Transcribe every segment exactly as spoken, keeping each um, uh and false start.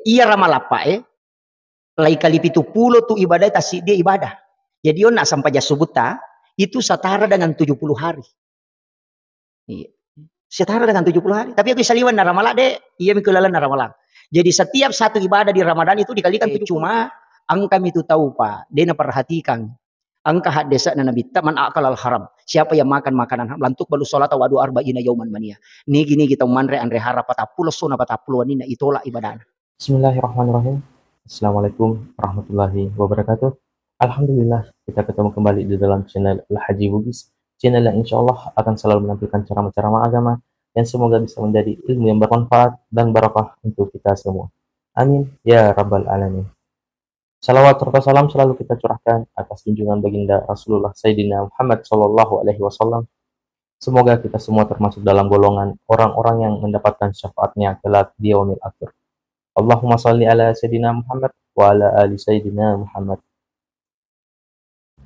Iya Ramalappa e, lai kali pitu pulo tu ibadah, tassiddi ibadah. Jadi onna sempajang subutta itu setara dengan tujuh puluh hari. Iya. Setara dengan tujuh puluh hari. Tapi aku saliweng na Ramalang de, iya mi ku lalang na Ramalang. Jadi setiap satu ibadah di Ramadan itu dikalikan tujuh puluh. Cuma engka mi tu tau pa, de naperhatikan. Engka haddese'na Nabitta, "Man akalal haram." Siapa yang makan makanan haram, lantuk balu salata wa dua arba'ina yauman mania. Nigi-nigi tau manre anre haram patappulo essona patappulo wenninna, itolak ibadahna. Bismillahirrahmanirrahim. Assalamualaikum warahmatullahi wabarakatuh. Alhamdulillah, kita ketemu kembali di dalam channel Al Haji Bugis. Channel yang insya Allah akan selalu menampilkan ceramah-ceramah agama yang semoga bisa menjadi ilmu yang bermanfaat dan barokah untuk kita semua. Amin ya rabbal alamin. Salawat serta salam selalu kita curahkan atas junjungan baginda Rasulullah Sayyidina Muhammad sallallahu alaihi wasallam. Semoga kita semua termasuk dalam golongan orang-orang yang mendapatkan syafaatnya kelak di yaumil akhir. Allahumma salli ala Sayyidina Muhammad wa ala ali Sayyidina Muhammad.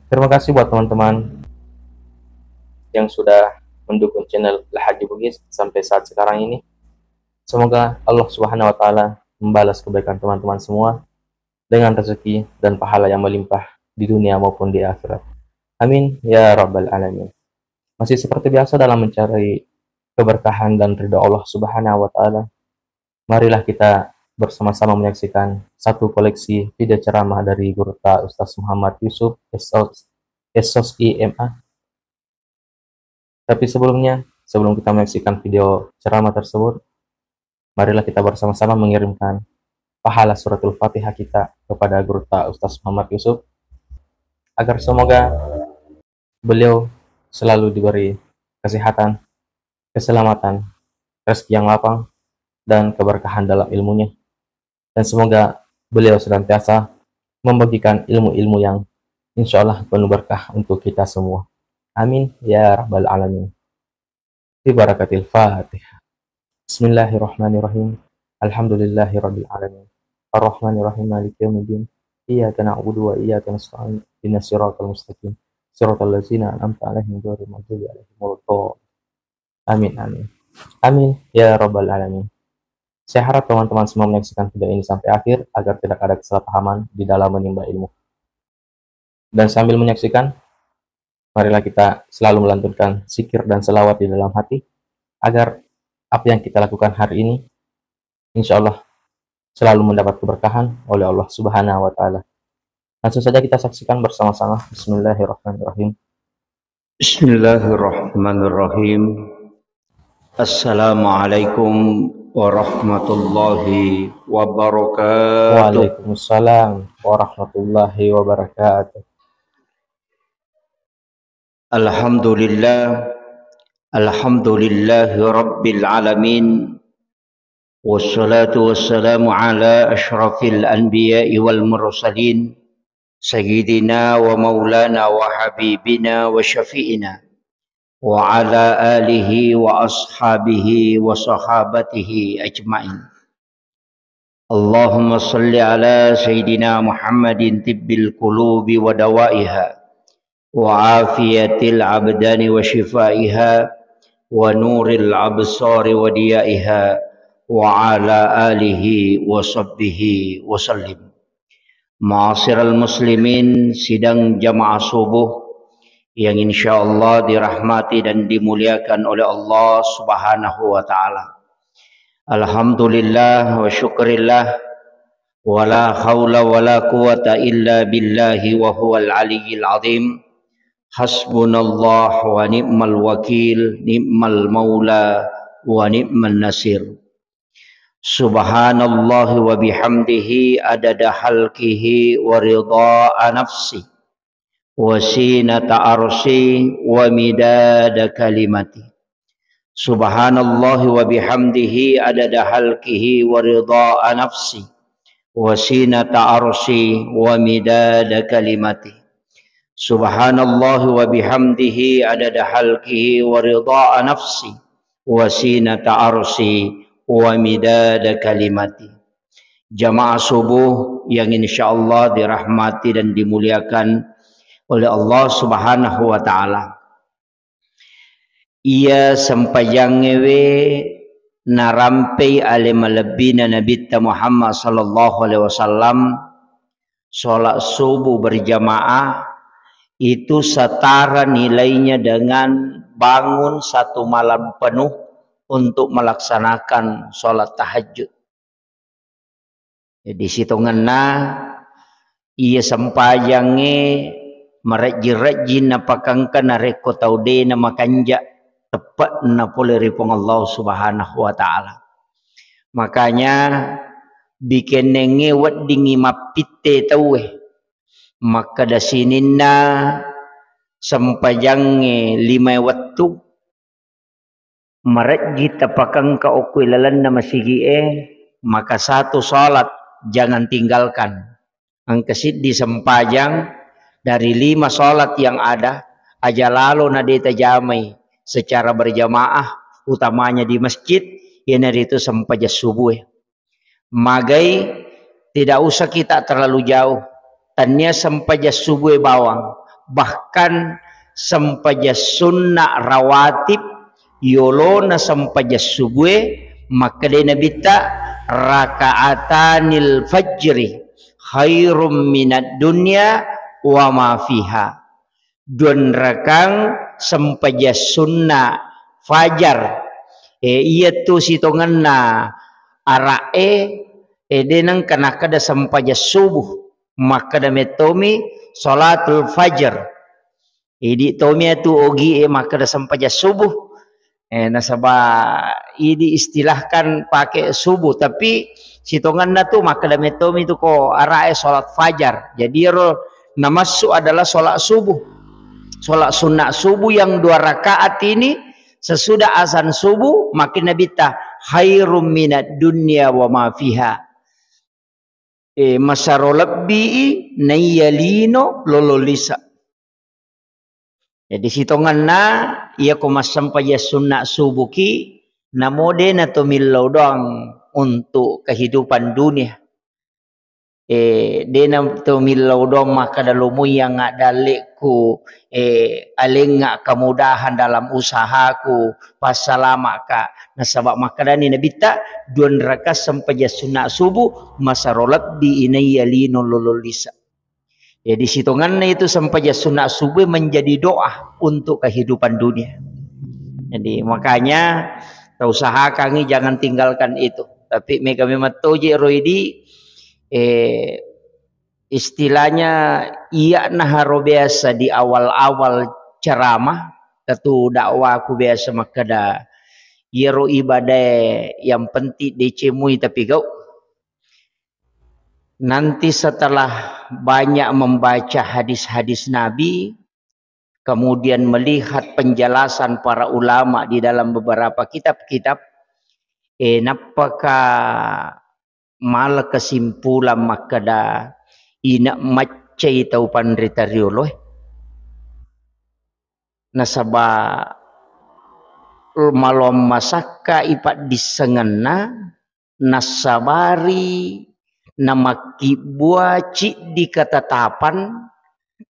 Terima kasih buat teman-teman yang sudah mendukung channel Al Haji Bugis sampai saat sekarang ini. Semoga Allah Subhanahu wa Ta'ala membalas kebaikan teman-teman semua dengan rezeki dan pahala yang melimpah di dunia maupun di akhirat. Amin ya rabbal alamin. Masih seperti biasa dalam mencari keberkahan dan ridho Allah Subhanahu wa Ta'ala, marilah kita bersama-sama menyaksikan satu koleksi video ceramah dari Gurutta Ustaz Muhammad Yusuf, S O S, S O S I M A. Tapi sebelumnya, sebelum kita menyaksikan video ceramah tersebut, marilah kita bersama-sama mengirimkan pahala suratul Fatihah kita kepada Gurutta Ustaz Muhammad Yusuf, agar semoga beliau selalu diberi kesehatan, keselamatan, rezeki yang lapang, dan keberkahan dalam ilmunya. Dan semoga beliau senantiasa membagikan ilmu-ilmu yang insya Allah penuh berkah untuk kita semua. Amin ya rabbal alamin. Bi barakatil Fatihah. Bismillahirrahmanirrahim. Alhamdulillahi rabbil alamin. Arrahmanirrahim. Maliki yaumiddin. Iyyaka na'budu wa iyyaka nasta'in. Ihdinas siratal mustaqim. Siratal ladzina an'amta 'alaihim ghairil maghdubi 'alaihim waladdallin. Amin, amin. Amin ya rabbal alamin. Saya harap teman-teman semua menyaksikan video ini sampai akhir agar tidak ada kesalahpahaman di dalam menimba ilmu. Dan sambil menyaksikan, marilah kita selalu melantunkan zikir dan selawat di dalam hati, agar apa yang kita lakukan hari ini, insya Allah, selalu mendapat keberkahan oleh Allah Subhanahu wa Ta'ala. Langsung saja kita saksikan bersama-sama. Bismillahirrahmanirrahim. Bismillahirrahmanirrahim. Assalamualaikum warahmatullahi wabarakatuh. Waalaikumsalam warahmatullahi wabarakatuh. Alhamdulillah. Alhamdulillahi rabbil alamin. Wassalatu wassalamu ala asyrafil anbiya'i wal mursalin, sayyidina wa maulana wa habibina wa syafi'ina, wa ala alihi wa ashabihi wa sahabatihi ajma'in. Allahumma salli ala sayyidina Muhammadin tibbil qulubi wa dawaiha, wa afiyatil abdani wa shifaiha, wa nuril absari wa diyaiha, wa ala alihi wa sahbihi wa sallim. Ma'asyiral muslimin, sidang jamaah subuh yang insya Allah dirahmati dan dimuliakan oleh Allah Subhanahu wa Ta'ala. Alhamdulillah wa syukrillah, wa la haula wa la quwata illa billahi wa huwal aliyyil azim. Hasbunallah wa ni'mal wakil, ni'mal maula wa ni'man nasir. Subhanallah wa bihamdihi adada halqihi wa ridha nafsi, wa sinata arsi wa midada kalimati. Subhanallah wa bihamdihi adada halqihi wa ridha nafsi, wa sinata arsi wa midada kalimati. Subhanallah wa bihamdihi adada halqihi wa ridha nafsi, wa sinata arsi wa midada kalimati. Jamaah subuh yang insya Allah dirahmati dan dimuliakan oleh Allah Subhanahu wa Ta'ala. Iya sempajangnge we narampei ale malebbina Nabitta Muhammad sallallahu alaihi wasallam, sholat subuh berjamaah itu setara nilainya dengan bangun satu malam penuh untuk melaksanakan sholat tahajud. Jadi, sitongenna iya sempajangnge marejji-rejji napakangka narekko tau de namakanja teppe'na pole ri Puang Allah Subhanahu wa Ta'ala. Makanya, bikennengnge weddingngi mappitte tauwe. Makkeda sininna sempajangnge limae wettu, marejji tapakangka okko ilalenna masigi'e, maka satu sholat jangan tinggalkan. Engka siddi sempajang dari lima sholat yang ada, aja lalo na de tajamai secara berjamaah, utamanya di masjid, iyanaritu sempajang subuh. Magai, tidak usah kita terlalu jauh. Tania sempajang subuh bawang, bahkan sempajang sunnah rawatib yolona sempajang subuh, makkedai Nabitta, "Rakaatanil fajri khairum minad dunya wa ma fiha." Duanrakang sempajang sunna fajar. E, iyatu sitongenna ara'e, e, de nengka nakkeda sempajang subuh. Makkeda mettomi salatul fajar. Idi tomi atu ogi e makkeda sempajang subuh. Eh, nasaba idi istilahkan pakai subuh, tapi sitongenna tu makkeda mettomi tu ko arae sholat fajar. Jadi ero namassu adalah sholat subuh. Sholat sunat subuh yang dua rakaat ini sesudah azan subuh, makin Nabitta, "Khairum minad dunya wa ma fiha." Eh, masaro lebbii naiya lino lolo lisa. Jadi sitongenna, iyako massempajang sunna subuki, namo de nato millau doang untuk kehidupan dunia. Eh, de nato millau doang makkeda lomoi yang dalleku, eh, alengnga kemudahan dalam usahaku, passalamaka. Nasaba makkedani Nabitta, duanraka sempajang sunna subuh, masaro lebbi inaiya lino lolo lisa. Jadi sitongenna itu sempajang sunat subuh menjadi doa untuk kehidupan dunia. Jadi makanya tau usahakangi jangan tinggalkan itu. Tapi mega memang toje roidi, eh, istilahnya iya naharo biasa di awal-awal ceramah, tetu dakwaku biasa makkeda, iyaro ibadah yang penting decemui tapi gau. Nanti setelah banyak membaca hadis-hadis Nabi, kemudian melihat penjelasan para ulama di dalam beberapa kitab-kitab, eh, nappaka mala kesimpulan makkeda ina maccai tau panrita riolo, eh. Nasaba maloang masakka ipaddissengenna, nassabari namakkibbua ciddi ketetapan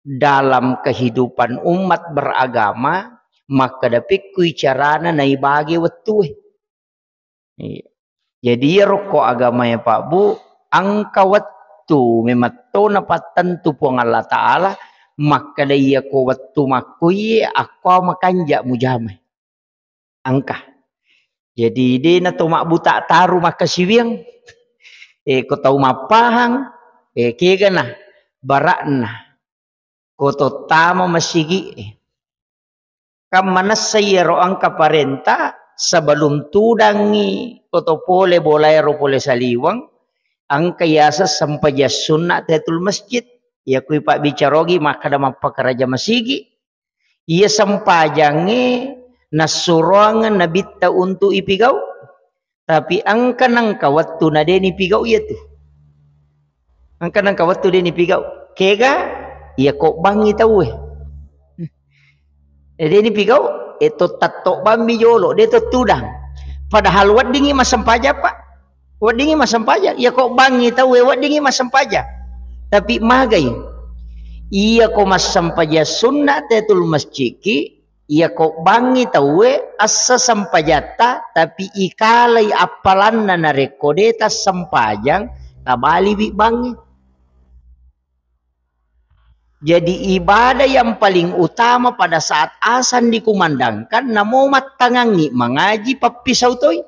dalam kehidupan umat beragama, makkeda pekkui carana naibage wettue. Iya. Jadi iyaro ko agamae, Pak, Bu, engka wettu memetto napattentu Puang Allah Ta'ala, makkeda iyako wettu makkuiye akko makanja mujamai. Engka. Jadi de nato mabbuta taru makkasiwiang. Eh, ko tau mappahang, eh, kegana bara'na. Ko tottama masigi e. Kan manessa iyaro engka parenta sebelum tudangngi ko to pole bolaero pole saliweng, engka yaseng sempajang sunna tahiyatul masjid. Iya kui pabbicarogi makkeda mappakaraja masigi. Iya sempajangnge nassuroangeng nabitta untuk ipigau. Tapi engka nengka wettu na de nipigau iyatu. Engka nengka wettu de nipigau. Kega? Iya ko bangngi tauwe. Eh, de nipigau, eh, to tatto bammi jolo, de to tudang. Padahal weddingi massempajang, Pak. Weddingi massempajang. Iya ko bangngi tauwe, weddingi massempajang. Tapi magai. Iya ko massempajang sunna tahiyatul masjidki, Iyako bangngi tauwe assa sempajatta, tapi ikalai appalanna narekko de tassempajang, tabaliwi bangngi. Jadi ibadah yang paling utama pada saat azan dikumandangkan, namo mattangangngi mangaji pappisau toi.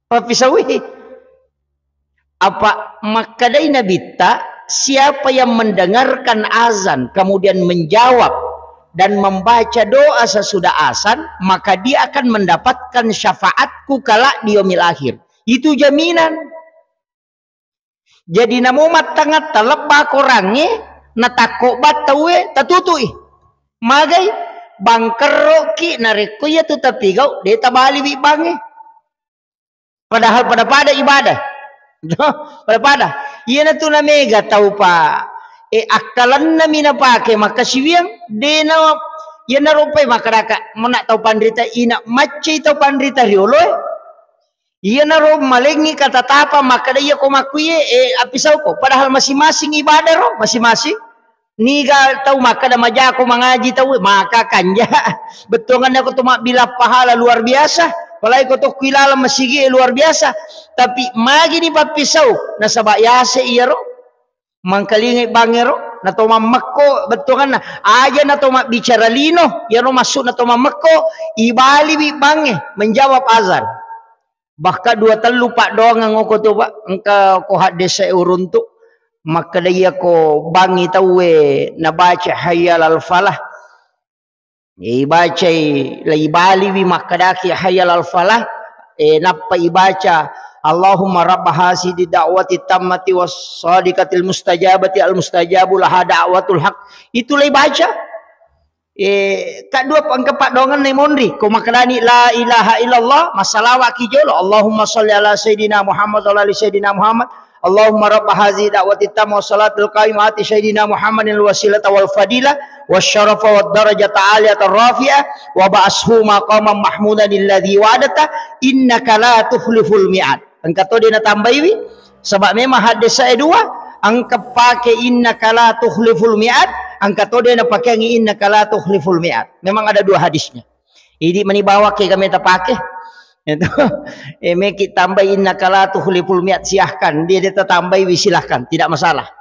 Pappisaui. Apa makkedai Nabitta, siapa yang mendengarkan azan kemudian menjawab dan membaca doa sesudah azan, maka dia akan mendapatkan syafaatku kelak di yaumil akhir. Itu jaminan. Jadi namo mattangatta lebba korangnge, natakko battauwe, tatutui. Magai, bangkerroki narekko iya tu tapigau, de tabaliwi bangnge. Padahal pada-pada ibadah. Pada-pada. Iyanatu namega tau, Pak. E, akkalennami napake makkasiwiang, de na, iyanaro pai makkedaka, mona tau panrita ina maccai tau panrita rioloe. Iyanaro malengngi katatapang makkeda, "Iyako makkuie, e, appisauko." Padahal masing-masing ibadah ro, masing-masing. Niga tau makkeda majako mangaji tau, maka kanja. Bettuanganna ko to mabbilang pahala luar biasa. Apalagi ko to ku ilaleng masigi, e, luar biasa. Tapi magini pappisau, nasaba yase iyaro. Mangkalingai bangngero, nato mammekko bettuanganna. Aja nato mabbicara lino, iyaro maksudna to mammekko, ibaliwi bangnge menjawab azan. Bahkan dua tellu paddoangeng oko to, Pak, engka ko haddese uruntu. Makkeda iyako bangngi tauwe nabaca hayya alal falah. E, ibacai, la ibaliwi makkedaki hayya alal falah, e, nappa ibaca, "Allahumma rabba hazihi da'wati tammati was sadiqatil mustajabati al mustajabu laha da'watul haq." Itu la ibaca. E, kaddua engka paddoangenna monri, ko makkedani la ilaha illallah, massalawaki jolo, "Allahumma shalli ala sayyidina Muhammad wa ala ali sayyidina Muhammad." Allahumma rabba hazihi da'wati tamma wa salatil qaimah ati sayyidina Muhammadin wasilata wal fadilah wasyarafa wad darajata aliyata rafi'ah wa ba'ashu maqaman mahmudan alladzi wa'adta innaka la tukhliful mi'ad. Engka to de natambaiwi, saba memang haddese dua, engka pake innaka la tukhliful mi'ad, engka to de napakeangi innaka la tukhliful mi'ad. Memang ada dua hadisnya. Idi mani bawang ke kami tapake. Itu. E, meki tambai innaka la tukhliful mi'ad, silahkan. Dia, dia tatambai wi, silahkan, tidak masalah.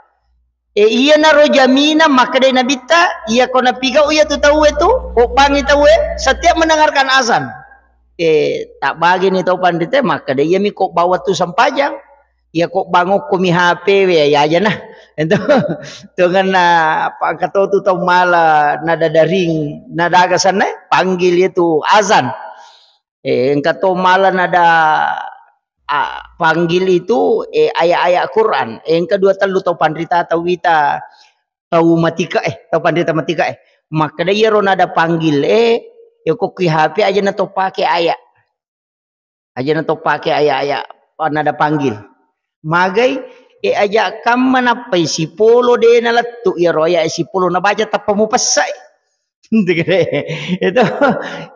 E, iyanaro jaminan makkeda Nabitta, iyako napigau iya tu tauwe tu, ko bangngi tauwe, setiap mendengarkan azan. E, tak bagi ni tau pandite, makkeda iyami ko bawang tu sempajang. Iyako bangokko mi H P we, ya aja nah. Itu. Tongenna apa engka to tu tau mala nada daring, nada aga sanna, panggil itu azan. E, engka to mala nada, a, panggil itu, e, ayat-ayat Quran. E, engka dua tellu tau panrita tau wita, tau matika, e, tau panrita matika, e. Makkeda iyaro nada panggil, e, iyako ki H P aja na to pake ayat. Aja na to pake ayat-ayat nada panggil. Magai, e, aja kamma nappai sipolo de nalettu iyaro ayat sipolo nabaca tappa mupessai. Itu,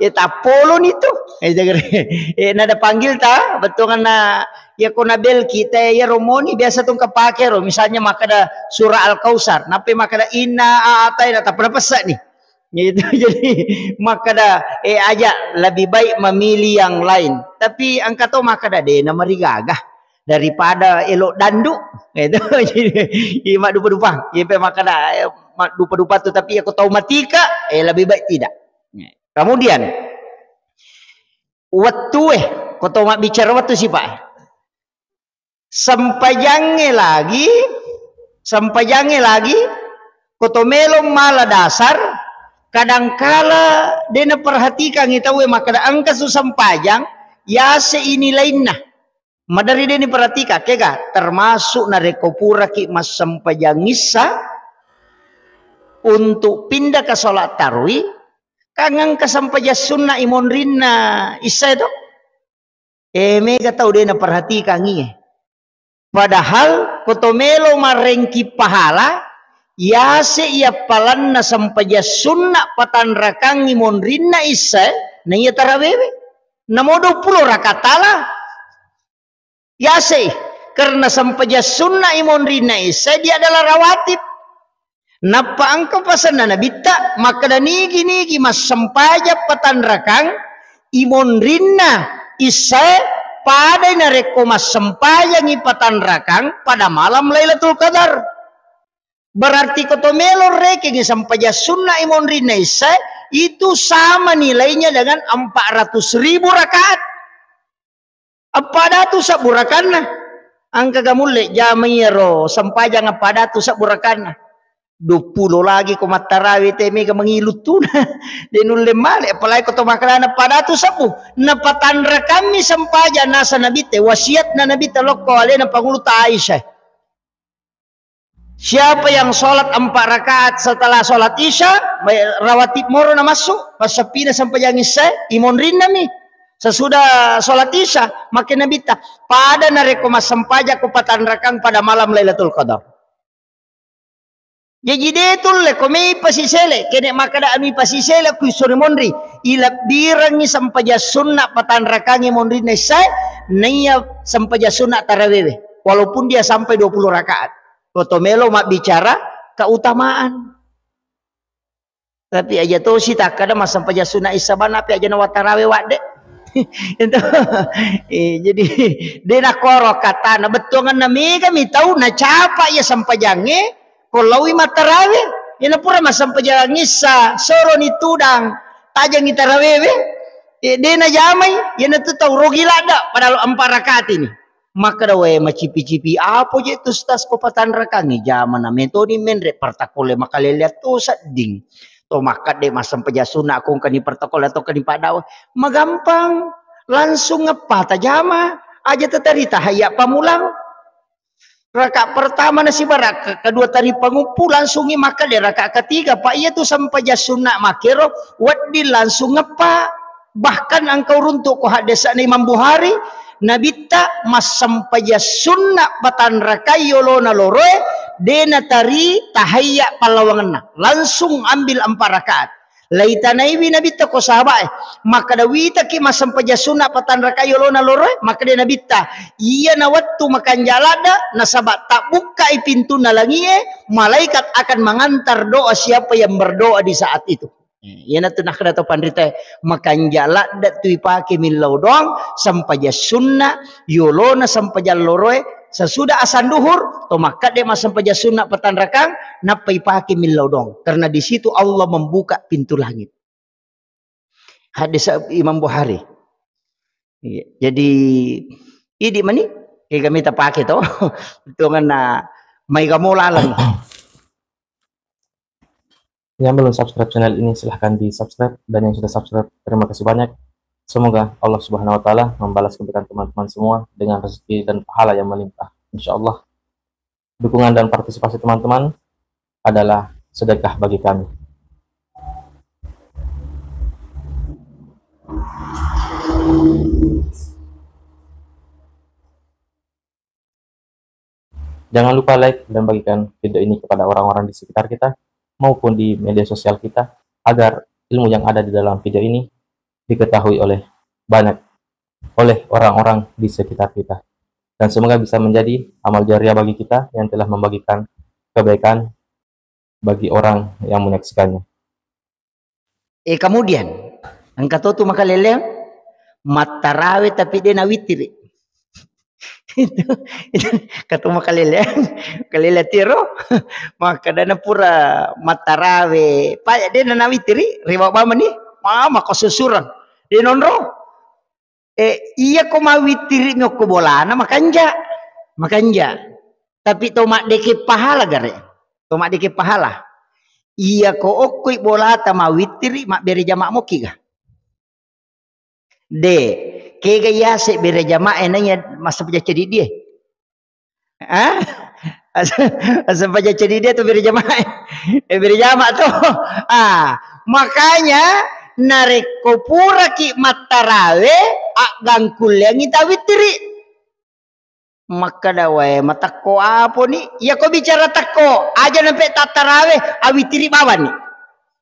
e, tappoloni tu. E, nada panggil ta, bettuanganna iyako nabel kita iyaro moni biasa tu kapake ro. Misalnya makkeda surah Al-Kautsar, nappai makkeda inna a'taina, tappa napessani. Gitu. Jadi, makkeda, e, aja lebih baik memilih yang lain. Tapi engka to makkeda de namarigaga daripada elo dandu. Itu. Jadi, i maddupa-dupa. Ipe makkeda, e, maddupa-dupa tu, tapi aku tau matika, e, lebih baik tidak. Kemudian, wettue, ko to mabbicara wettu sipa. Sempajangnge lagi, sempajangnge lagi, ko to melo mala dasar, kadangkala de naperhatikangi tauwe makkeda engka su sempajang, yase ini lainna. Maderi de niperhatikang, kega, termasuk narekko puraki massempajang issa untuk pindah ke sholat tarwi, kan engka sempajang sunna imonrinna issa itu. E, mega tau de naperhatikangi. Padahal ko to melo marengki pahala, yase iya palanna sempajang sunna patanrakangi monrinna issa, na iya tarawewe. Namo dua puluh rakaat tala. Yase, karena sempajang sunna imonrinna issa, dia adalah rawatib. Nappa engka pasenna Nabitta, makkeda nigi-nigi massempajang patanrakang imonrinna issae, padai narekko massempajangi patanrakang pada malam Lailatul Qadar. Berarti ko to melo rekengi sempajang sunna imonrinna issae, itu sama nilainya dengan empat ratus ribu rakaat. Eppa datu sebbu rakanna. Engka ga mulle jama iyaro sempajang eppa datu sebbu rakanna? Duappulo lagi ko mattarawe te mega mangilu tuna. De nulle male, apalagi ko to makkadana eppa datu sebbu. Napatanrakammi sempajang nasa Nabitte, wasiatna Nabitte lokko alena pangulutta Aisyah. Siapa yang sholat empat rakaat setelah sholat Isya, rawatib moro namassu, passappina sempajang issae, imonrinnami. Sesudah sholat Isya, makke Nabitta, pada narekko massempajang ko patanrakang pada malam Lailatul Qadar. Jaji de tulle ko mei pasisele, kene makkada ami pasisele ku isuri monri, ilebbirengi sempajang sunna patanrakangi monrinna issae, naiya sempajang sunna tarawewe, walaupun dia sampai dua puluh rakaat. Ko to melo mabbicara keutamaan. Tapi aja tosi takkada massempajang sunna issae bana, tapi aja na wattarawe wadde. Itu. Eh, jadi de nakkoro katana, bettuanganna mega mi tau nacapa iya sempajangnge ko laui mattarawe. Iyana pura massempajang issa, soroni tudang, tajangi tarawewe. Eh, de najamai, iyanatu tau rogi ladda, padahal empat rakaat ini. Makkeda, "Wae, macipi-cipi apo je tu, Ustaz, ko patanrakangi jamana metoni menre partakolle makaleleang to sedding. To makkadde massempajang sunna ko engkani partakolle atau engkani paddawa. Magampang, langsung eppa tajama, aja tatarita hayya pamulang. Rakaat pertama nasibara, ke-, kedua tari panguppu, langsungi makkadde rakaat ketiga, pa iya tu sempajang sunna makkero, wedding langsung eppa." Bahkan engka uruntu ko haddesa'na Imam Bukhari, Nabitta massempajang sunna patanrakai yolona loroe, de natari tahayya pallawangenna, langsung ambil empat rakaat. Laitanaiwi Nabitta ko sahabae, makkeda, "Witaki massempajang sunna patanrakai yolona loroe?" Makkeda Nabitta, "Iyana wettu makanja ladda, nasaba tabbukkai pintunna langie, malaikat akan mengantar doa siapa yang berdoa di saat itu." Eh, iyanatu nakkeda to panritae, makanja ladde tu ipake millau doang, sempajang sunna, yolona sempajang loroe, sesudah asan duhur, to makkadde massempajang sunna patanrakang, nappa ipake millau doang. Karena di situ Allah membuka pintu langit. Hadis Imam Bukhari. Iya. Jadi, idi mani, kega mita pake to, tongenna maega mo laleng. Yang belum subscribe channel ini, silahkan di-subscribe. Dan yang sudah subscribe, terima kasih banyak. Semoga Allah Subhanahu wa Ta'ala membalas kebaikan teman-teman semua dengan rezeki dan pahala yang melimpah. Insya Allah, dukungan dan partisipasi teman-teman adalah sedekah bagi kami. Jangan lupa like dan bagikan video ini kepada orang-orang di sekitar kita maupun di media sosial kita, agar ilmu yang ada di dalam video ini diketahui oleh banyak, oleh orang-orang di sekitar kita. Dan semoga bisa menjadi amal jariah bagi kita yang telah membagikan kebaikan bagi orang yang menyaksikannya. Eh, kemudian, engka to tu makaleleang, mattarawe tapi de nawitiri. Itu, itu, katu makaleleang, makaleleang tiro, makkadana pura mattarawe, pa de nawitiri, riwa bamani, mama ko susurang, de nonro. Eh, iya ko mawitiri mi okko bolana, makanja. Makanja. Tapi to maddeke pahala gare. To maddeke pahala. Iya ko okkoi bolata mawitiri, mabbere jama moki ga? De, kega yase bere jama e naiya massempajang cedidie. Ah? Asa, asa paja cedidie tu bere jama e. Eh, bere jama to. Ah, makanya narekko puraki mattarawe, aggangkulleangi tawitiri. Makkada wae, matakko aponi? Iya ko bicara takko, aja nampe tattarawe, awitiri bawani.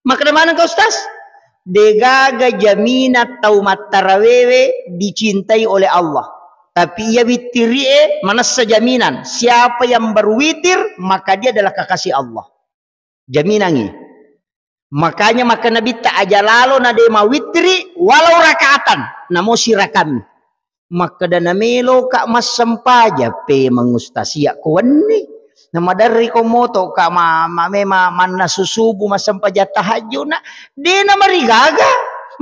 Makkada maneng ka Ustaz? Degaga jaminan tau mattarawewe dicintai oleh Allah. Tapi iya wittirie manessa jaminan, siapa yang berwitir maka dia adalah kekasih Allah. Jaminangngi. Makanya makkeda Nabitta, aja lalo na de mawittiri walau rakaatan, namo sirakammi. Makkeda, nameloka massempajang, pemeng ustaz iya ko wenni. Namaderri ko motoka ma, ma, mema mannasu subuh massempajang tahajud na, de namarigaga.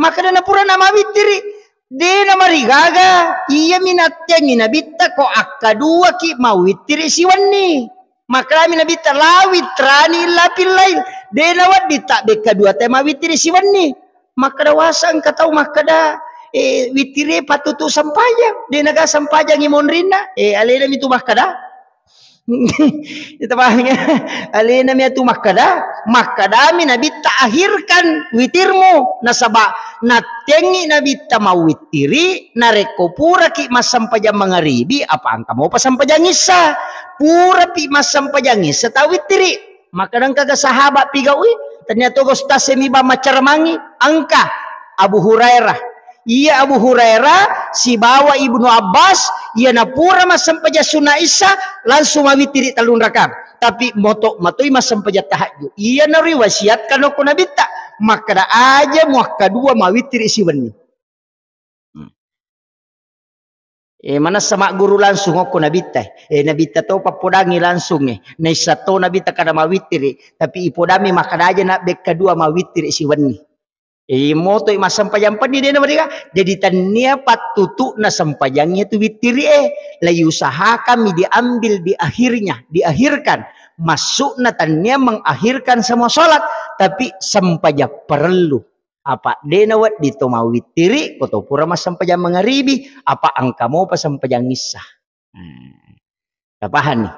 Makkeda napura namawittiri, de namarigaga. Iyami natteangngi Nabitta ko akkaduaki mawittiri siwenni. Makkedami Nabitta, "La witrani illa fil lail." De nawedding tabbekka dua tae mawittiri siwenni. Makkeda wasa engka tau makkeda, eh, wittiri pattutu sempajang. De naga sempajangi monrinna. Eh, alenami tu makkeda. Itu paham ya? Alenami tu makkeda. Makkedami Nabitta, "Akhirkan witirmu." Nasaba natteangngi Nabitta mawittiri, narekko puraki massempajang mangaribi, apa engka mopa sempajang issa. Purapi massempajang issa tawittiri. Makkeda engkaga sahabat pigaui, tania toga ustaz e mi bang maccaramangi, engka Abu Hurairah. Iya Abu Hurairah sibawa Ibnu Abbas, iya napura massempajang sunna issa, langsung mawittiri tellung rakang. Tapi moto matoi massempajang tahajud. Iya nariwasiatkan okko Nabitta, makkeda aja muakkadua mawittiri siwenni. Hmm. Eh, manessa magguru langsung okko Nabitta. Eh, Nabitta to pappodangi langsung, eh. Naissa to Nabitta kada mawittiri, tapi ipodami makkeda aja na bekka dua mawittiri siwenni. Eh, motoi massempajang penni de namariga. Jadi tania pattutu'na sempajang itu wittiri, eh. La usahakan mi diambil di akhirnya, diakhirkan. Maksudna tania mengakhirkan semua salat, tapi sempajang perlu. Apa de nawedding to mawittiri, ko to pura massempajang mangaribi, apa engka mopa sempajang issa. Hmm. Tapahanni?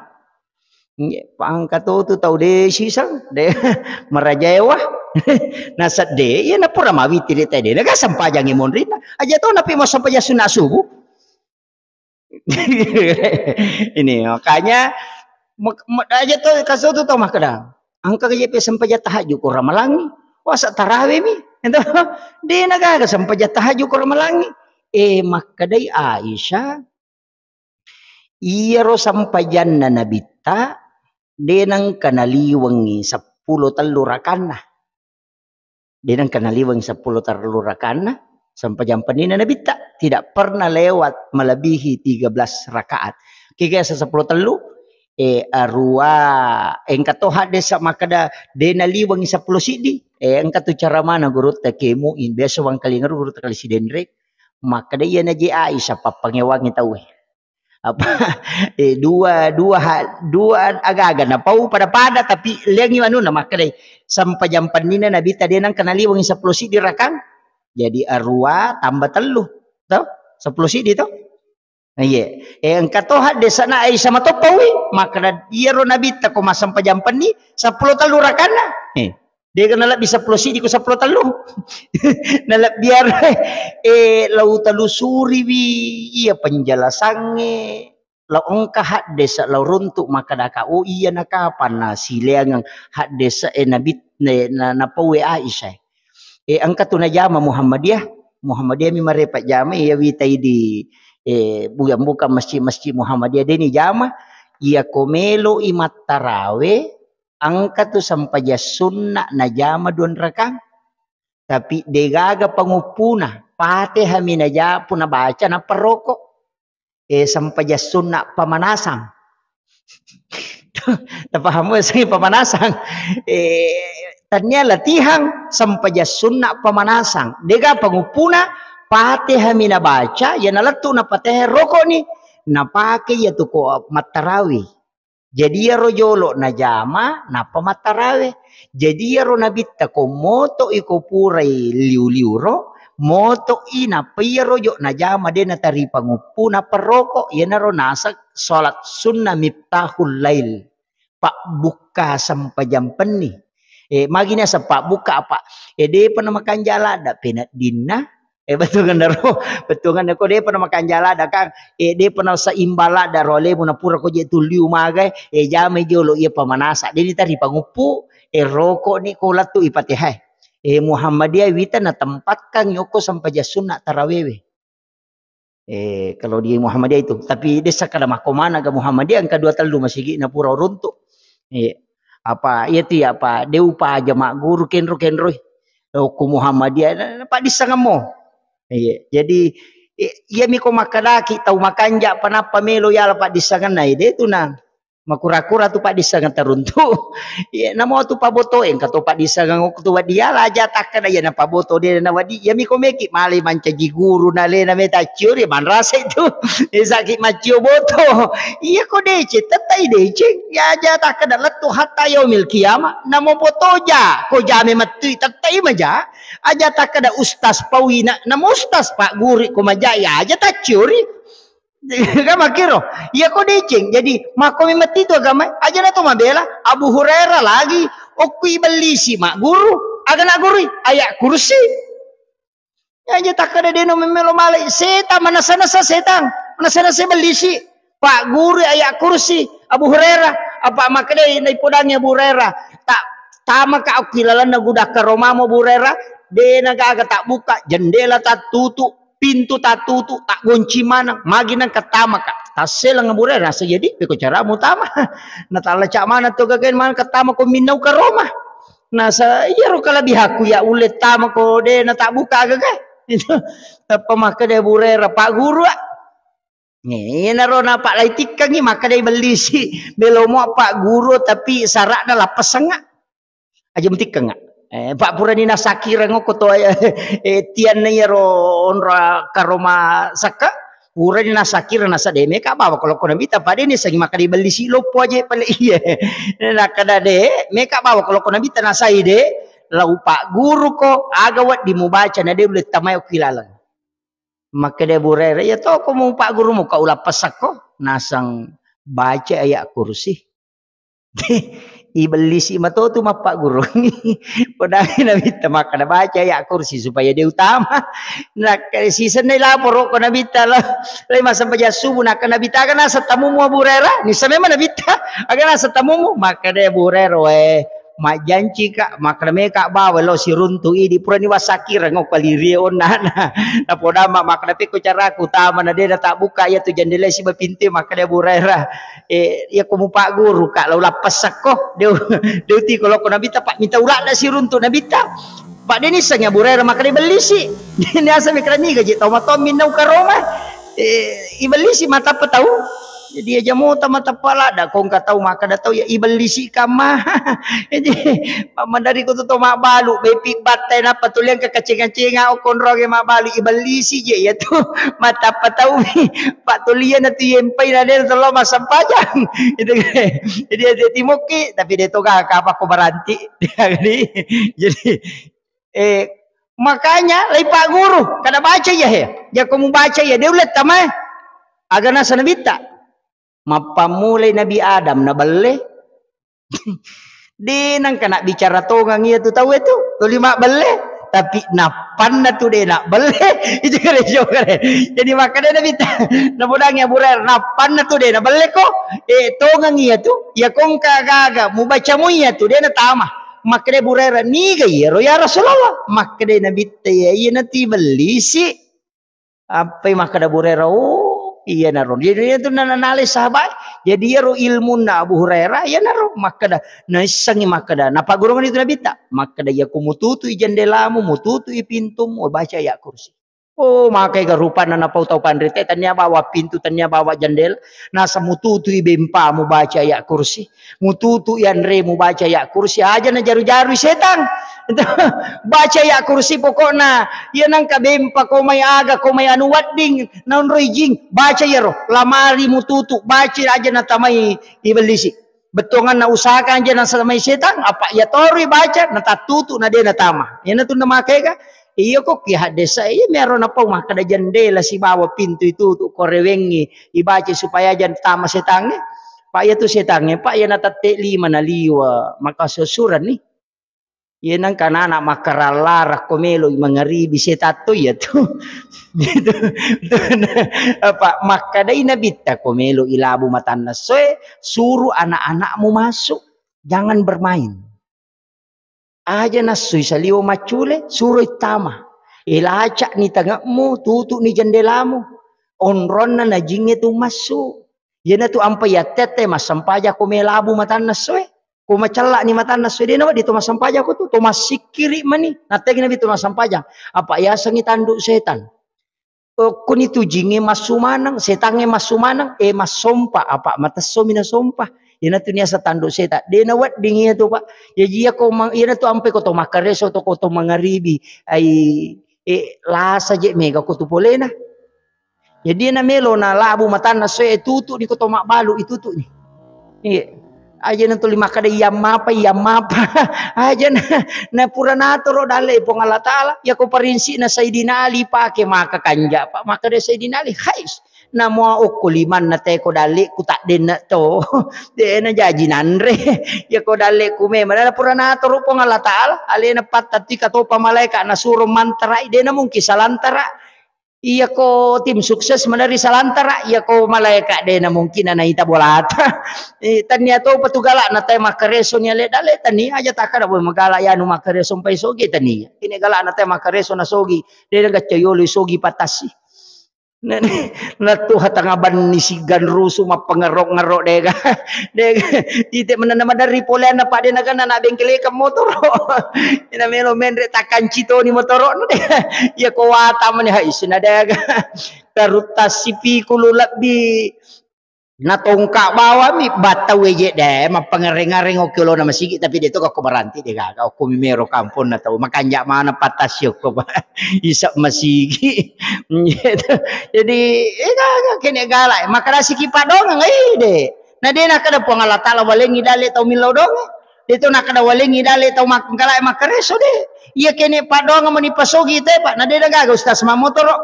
Nge, pangka to tu tau de siseng, de marajaewa. Nasedde, iya napura mawittiri te de naga sempajangi monrita. Aja to napi massempajang sunna subuh. Ini makanya mek-, mek-, aja to kaso tu tau makkeda, engka je pe sempajang tahajud ko Ramalangi, wasa tarawe mi. Ento, de nagaga sempajang tahajud ko Ramalangi. Eh, makkedai Aisyah, iyaro sempajanna Nabitta de nengka naliwengi seppulo tellu rakanna. De nengka naliweng seppulo tellu rakanna, sempajang pennina Nabitta. Tidak pernah lewat melebihi tiga belas rakaat. Kega sa seppulo tellu, eh, arua, engka to haddesa makkeda de naliwengi seppulo siddi. Eh, engka tu cara mana gurutta Kiai Muin, biasa wangkalinga gurutta kali Sidenreng, makkeda iya naji Aisyah pappangewangi tauwe. Apa, eh, dua, dua ha-, dua aga-aga napau pada-pada, tapi liangi manuna makkedai, sempajang pennina Nabitta de nengka naliwengi seppulo siddi rakang. Jadi arua tambah tellu, to? Seppulo siddi to? Nah, iya. Eh, engka to haddesana Aisyah matoppawi, makkeda iyaro Nabitta ko massempajang penni seppulo tellu rakanna. Eh. Dega nalebbi seppulo siddi ko seppulo tellu. Nalebbiar, eh, lau telusuriwi iya penjelasangnge, lau engka haddesa, lau runtu makkadaka, oh iya nakapanna sileangeng haddesa, eh, nabi, eh, na, napauwe Aisyah. Eh, engka tu najama Muhammadiyah, Muhammadiyah mi marepa jama, iya witai di, eh, bukan, bukan masjid-masjid Muhammadiyah, deni jama, iya ko melo i mattarawe, engka tu sempajang sunna najama duanrakang, tapi degaga panguppuna, Fatihah mi naja-, puna baca nappa roko. Eh, sempajang sunna pamanasang. Tapahamu sih pamanasang? Eh, tania latihan sempajang sunna pamanasang. Dega panguppuna, Fatihah mi nabaca, ya nalettu napateheng roko ni. Napake ya tu ko mattarawi. Jadi iyaro jolo najama nappa mattarawe. Jadi iyaro nabitta ko moto iko purai liu-liu ro, moto i nappa iyaro jo najama de natari panguppu nappa roko, iyanaro naseng salat sunnah miftahul lail, pabbukka sempajang penni. Eh, magi naseng pabbukka apa? Eh, depa namakanja ladda peneddinna, Eh, bettuangenna ro, bettuangenna ko depa namakanja ladda, Kang. Eh, depa naseimbang ladda ro alemu napura ko je tulliu magai, eh, jamai jolo iya pamanasa. Deni tari panguppu, eh, roko ni ko lettu i Fatihah. Eh, Muhammadiyah wita natempatkan yoko sempajang sunna tarawewe. Eh, kalau di Muhammadiyah itu, tapi desa kada makko mana ga Muhammadiyah engka dua tellu masigi napura runtu. Eh, Apa iya tu ya apa de upaja magguru kenro-kenroi. Okko Muhammadiyah na, na paddissengemmo. Iya. Jadi i-, iyami ko makkedaki tau makanja panappa melo yala paddissengenna, ede tu na makura-kura tu paddissengeng taruntu. Iya, namo tu paboto engka to paddissengeng okko tu wedding yala aja takkeda iya napaboto de na wedding. Iyami ko meki male mancaji guru na lena meta ciori manrasa itu. Isaki maccio boto. Iya ko deceng, tettai deceng. Ya aja takkeda lettu hatta yaumil qiyamah. Namo boto ja, ko jame mettui tettai maja. Aja takkeda ustaz paui na, namo ustaz pak guru ko maja ya aja tacciori. Kan makkiro. Iya ko deceng. Jadi makko memang itu agama. Aja na to mabela. Abu Hurairah lagi. Okko ibellisi magguru. Aga na gurui? Ayat kursi. Aja takkeda deno memelo malai. Setang manasa-nasa setang. Manasa-nasa ibellisi. Pak guru ayat kursi. Abu Hurairah. Apa makkedai naipodangi Abu Hurairah. Tak tamaka okko ilalenna gudang karomamu Abu Hurairah. Dena gaga tak buka. Jendela tak tutup. Pintu tattutu, taggonci maneng, magi nengka tamaka. Tasseleng Abu Hurairah, nasa jadi peko cara mutama. Natallaca maneng to gagain maneng ketama ko minnau karoma. Nasa iyaro kalebihaku ya ulle tama ko de na tabuka gaga. Itu tappa makkeda Abu Hurairah, Pak Guru, ah. Iyanaro napalaitikkangi makkeda ibellisi, belomo Pak Guru tapi syaratna lappesengnga. Aja mutikkengnga. Eh, Pak purani nasakireng okko to, eh, tianna iyaro onro karoma sakka, purani nasakireng nasa de meka bawa ko lokko Nabitta, pada ni sengi makkeda ibellisi loppo aja pale iya. Nakkeda de meka bawa ko lokko Nabitta nasai de, lau Pak Guru ko aga wedding mubaca na de ulle tamai okko ilaleng. Makkeda Abu Hurairah, "Iya toko mu Pak Guru muka ulappessakko, naseng baca ayat kursi." Ibellisi matotu mappaggurungngi. Podangi Nabitta makkeda baca ayat kursi supaya de utama. Nakkeda sisenna laporo ko Nabitta lo. Lai massempajang subuh nakkeda Nabitta aga naseng tamumu Abu Hurairah. Nissa memang Nabitta aga naseng tamumu. Makkeda Abu Hurairah, "Weh, majjancika, makkeda meka bawa lo siruntu idi purani wasakireng okko lirie onnana." Napodamma makkeda pekko caraku tama na de natabbuka iya tu jendela siba pintu makkeda Abu Hurairah. Eh, iya ko mupagguru ka, lau lappessakko. De, de utiko lokko Nabitta, Pak, minta uladda siruntu Nabitta. Pak, de nissengi Abu Hurairah makkeda ibellisi. Niasa mikra niga je tau matoa minnau karoma. Eh, ibellisi matappa tau. Jadi aja mota matappa ladda ko engka tau makkeda tau ya ibellisi kamma. Jadi mamadari ko to mabbalu, bepi battai nappa tuliang ke kacenga-cenga okkonroge mabbalu ibellisi je ya tu. Matappa tau. Pak tuliang na tu yempai na de telo massempajang. Itu kan. Jadi ada timokki, tapi de toga kapakko baranti. Jadi, jadi, eh, makanya lai Pak Guru, kada baca ya he. Jako mubaca ya, de ulle tamae. Aga nasa Nabitta. Mappammulai Nabi Adam na belle. De nengka nabbicara tongang iya tu tau itu, tuli mabbelle, tapi nappanna tu de nabbelle. Itu kare jokare. Jadi makkeda Nabitta, napodangi Abu Hurairah, nappanna tu de nabbelle ko. Eh, tongang iya tu, iya kongka gaga mubaca mu iya tu de natama. Makkeda Abu Hurairah, niga iyaro ya Rasulullah? Makkeda Nabitta, iya, iya nati bellisi. Appai makkeda Abu Hurairah, "Oh, iyanaro." Jadi, itu na-, na-, nalai sahabat. Jadi, iyaro ilmunna Abu Hurairah, iyanaro makkeda, naissengi makkeda, napaggurungan itu Nabitta. Makkeda, "Iya ku mututui jendelamu, mututui pintumu, baca ayat kursi." Oh, makai ga rupanna napau tau panrite, tania bawa pintu, tania bawa jendela, nasa mututui bempamu, baca ayat kursi. Mututu yanre mubaca ayat kursi aja na jaru-jarui setang. Baca ayat kursi pokokna iya nangka bempa ko mai aga ko mai anu wedding naonroi jing, baca iyaro lamari mututu baca aja natamai ibellisi. Bettuanganna usahakan aja nasamai setang apa iya toroi baca natattutu na de natama. Iyana tu namakega Iya ko ki haddesa, iya miaro napau makkeda jendela sibawa pintu itutu ko rewengngi ibaca supaya aja tama setangnge. Pak iya tu setangnge, Pak iya natette lima naliwa, maka susuran ni. Iya nangka anak makkarallara ko melo mangaribi setatto iya tu. Gitu. Apa makkedai Nabitta ko melo ilabu matanna soe, suruh anak-anakmu masuk. Jangan bermain. Aja nassui saliweng maccule, suroi tama. Elaca'ni tange'mu, tutu'ni jendelamu. Onronna najingnge tu massu. Iyanatu ampa yattette massempajang ko melabu matanna essoe. Ko macella'ni matanna esso, de' nawedding to massempajang ko tu, to massikkiri' mani. Natte'gi Nabi to massempajang. Apa' yasengngi tandu' setan. Okkoni tujingnge massu maneng, setangnge massu maneng, eh, massompa, apa' matessomi nasompa. Iyanatu niaseng tandu' setan. De' nawedding iyatu, Pak. Jaji iyako mang-, iyanatu ampe ko to makkareso to, ko to mangaribi, ai, eh, lasa je' mega ko tu polena. Jadi na melo na labu matanna esso, eh, tutu'ni ko to mabbalu, itutu'ni. Iya. Aja' na tuli makkeda, "Iya mapa, iya mapa." Aja' na, na pura natoro dalle' Puang Allah Taala. Iyako parinsi'na Sayyidina Ali pake maka kanja', Pak. Makkeda Sayyidina Ali, "Hais, na mua okko limanna teko dalle'ku taddenna to." De' najaji nanre. Iyako dalle'ku memang na pura natoro Puang Allah Taala, alena pattatti katopa malaeka' nasuro mantara'i, de' namungkin salantara'. Iyako tim sukses maderri salantara', iyako malaeka' de' namungkin naita bolata. Eh, tania topa tu gala'na tae makkareso ni ale dalle', tania. Aja' takkeda, "Woi, magala' iyanu makkareso mpai sogi," tania. Kene gala'na tae makkareso nasogi, de' nagacca yolo sogi patassi. Na, na tuha tanga banni sigan rusu mappangerro-ngerro, de' ga. De' ga. Ite menenna maderri poleanna, Pak, de' naganna na bengkelekeng motoro'. Ina melo menre' takkanci toni motoro'na, de'. Iyako wata mani, hai, sina de' ga. Tarutta sipikulu lebbi natongka' bawami, battau eje' de', mappangereng-ngareng okko lona masigi', tapi de' to ko baranti, de' gaga, okko mi mero kamponna tau, makanja' maneng patassi okko, Pak. Isa' masigi'. Gitu. Jadi, eh, gaga, kene gala', makkedasiki paddoangeng, eh, de'. Na de' nakkeda Puang Allah Taala walengngi dalle' tau millau doangnge. De' to nakkeda walengngi dalle' tau mak-, gala' makkareso, de'. Iya kene paddoangeng mani pasogi te, Pak. Na de' nagaga ustaz mammotoro'.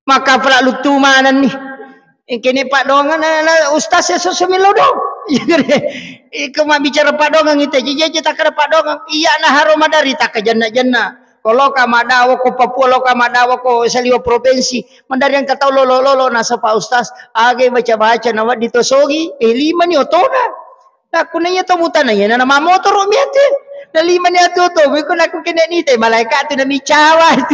Maka pala luttu manenni. Eh, kene paddoangeng na, na ustaz ya susu millau doang. Iko mabbicara paddoangeng ite, jeje takkeda paddoangeng. Iya na haro maderri takkajenna-jenna. Ko loka maddawa ko Papua, loka maddawa ko saliwa provinsi. Maderri engka tau lolo-lolo nasaba ustaz. Aga baca-baca na wedding to sogi. Eh, limani otona. Nakkunaiya to mutana iya na mammotoro' mi atu. Na limani atu oto, miko nakku kene nite, malaeka' tu namicawa atu.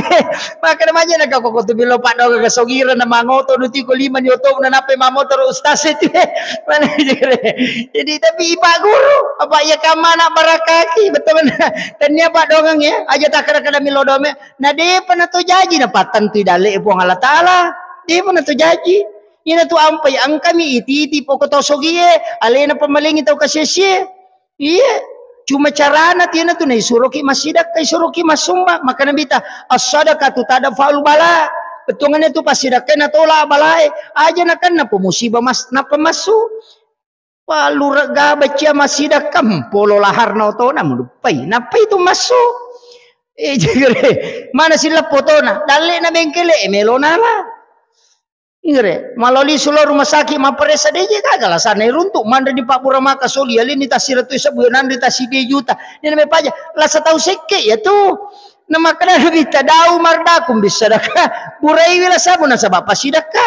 Makkeda maja na ko tu bilo paddoangeng kasogireng na mangoto nu tiko limani oto na nappai mammotoro' ustaz atu. Mana jere. Jadi tapi ipagguru, apa iya kamana barakaki, betul mana? Tania paddoangeng ya, aja' takkeda-keda millau doang me. Na de'pa na to jaji na pattentui dalle' Puang Allah Taala. De'pa na to jaji. Ina tu ampai engkami ititi poko tau sogie, alena pamalengi tau kasie-sie. Iye, cuma carana tiana tu naisuroki massidakka, isuroki massumba. Maka Nabi ta, "As-sadaqatu tadfa'ul bala." Bettuanganna tu passidakka natola balae. Aja' nakenna po musiba mas-, nappa massu. Pallurega baccia massidakka, polo laharna otona, muduppai. Nappai tu massu. Eh, jagare. Mana silleppo otona? Dalle'na bengkele, eh, melo nala. Inggre, maloli sulo rumah sakit mapparessa deje gaga lasana iruntu, manre di pabbura maka soli, alini tassiratu sebbu, nanre tassiddi juta. Ini namanya paja, lasa tau sekke ya tu. Na makkeda Nabitta, "Da'u mardakum bissadaqah." Buraiwi lasamu nasaba passidakka.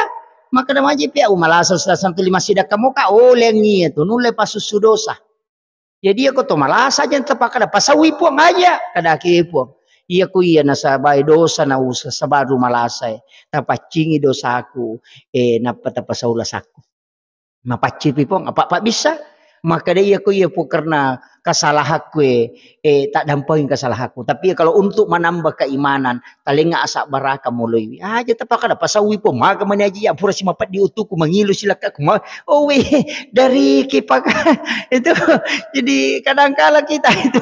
Makkeda maji pia, "Umalasa sasang tuli massidakka moka olengi ya tu, nulle pasussu dosa." Jadi, iyako to malasa aja tapakkeda, "Pasaui Puang aja," kadaki Puang. Iyako iya nasabai dosa na usa sabaru malasae, tapaccingi dosaku, eh, nappa tapasau lasakku. Mapaccipi Puang, apa, apa bisa? Makkeda iyako iya Puang karena kesalahanku, eh, eh, tak dampangi kesalahanku. Tapi kalau untuk menambah keimanan, talengnga asabbarakang moloiwi. Aja tapakkeda, "Pasaui Puang, maga mani aji ya, pura si mapeddi utuku, mangilu si lekkaku, ma-," oh, weh, dari kipaka-, itu. Jadi kadangkala kita itu,